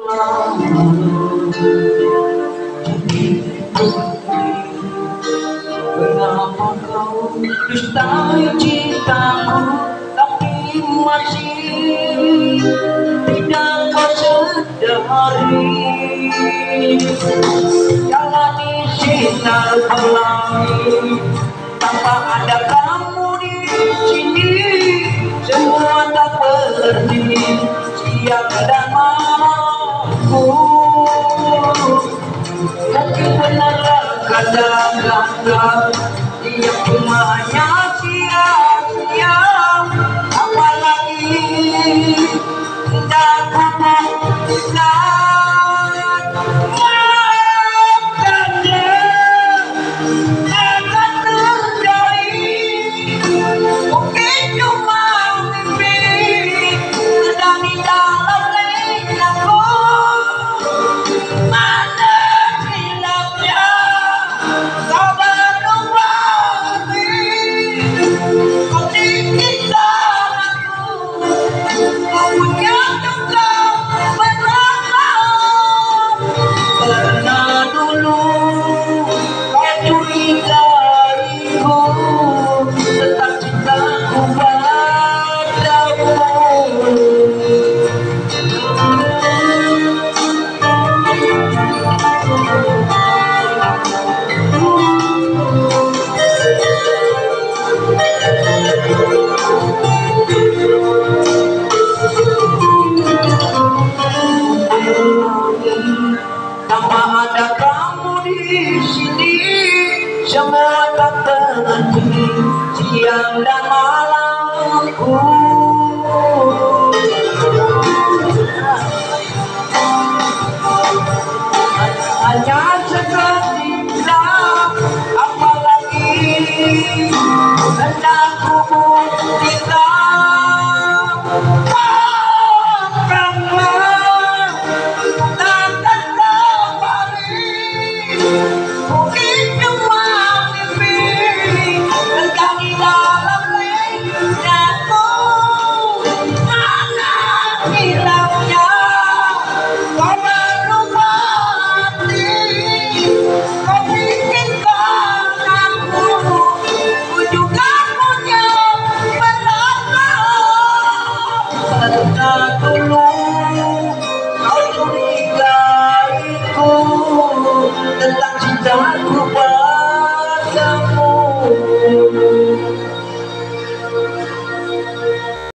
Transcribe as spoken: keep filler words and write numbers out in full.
Kenapa kau dustai cintaku, tapi masih tidak kau sedari? Jalani sinar pelangi, tanpa ada kamu di sini, semua tak berarti. Siang dan malamku, mungkin benarlah kata-kata yang cuma hanya sia-sia. Apalagi tidak ku buktikan. Maafkan dia, akan terjadi. Mungkin cuma mimpi, sedang di dalam lenganku. Mana hilangnya sabar nubati, kau tinggalkan aku. Kau punya tukang berapa? Pernah dulu kau curigaiku tentang cintaku padamu. Tanpa ada kamu di sini, semua tak berarti, siang dan malamku. Hanya seketika, apalagi hendak ku buktikan. Maafkanlah, takkan kembali. Mungkin cuma mimpi, entah di dalam lenganku. Mana hilangnya kau merubah hati. Kau bikinkan aku, ku juga punya perasaan. Pernah dulu kau curigaiku tentang cintaku.